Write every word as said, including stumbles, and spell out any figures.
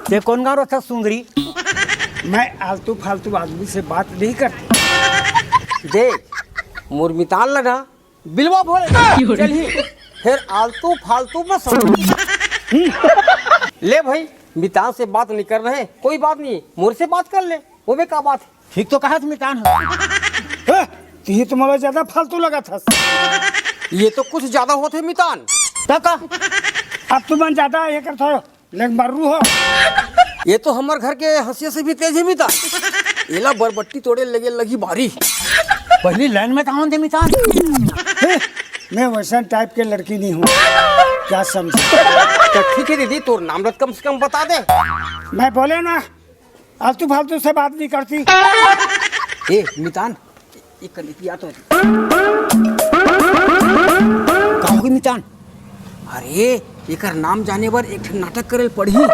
ते कोन गाँव रथस सुंदरी? मैं आलतू फालतू आदमी से बात नहीं करती। देख, मोर मितान ला ना बिलवा भोले चलही, फिर आलतू फालतू में सब। ले भाई, मितान से बात नहीं कर रहे, कोई बात नहीं, मोर से बात कर ले, वो में का बात। ठीक तो कहत मितान ह। ए, तिही तो मोला ज्यादा फालतू लगत हस। ये तो कुछ ज्यादा होत हे मितान। त का? अब तुमन ज्यादा ये करत हो, लेकिन मर्रू हो। ये तो हमर घर के हंसिया से भी तेज हे मितान। एला बरबट्टी तोड़े लगे लगी भारी। पहली लाइन में तो आवन दे मितान। ए, मैं वैसन टाइप के लड़की नहीं हूँ, क्या समझे? तो ठीक है दीदी, तोर नाम रत कम से कम बता दे। मैं बोले ना, आलतू फालतू से बात नहीं करती। ए मितान, एक कने की याद होती। का होगी मितान? अरे, एकर नाम जाने बर एक ठन नाटक करे ल पड़ही।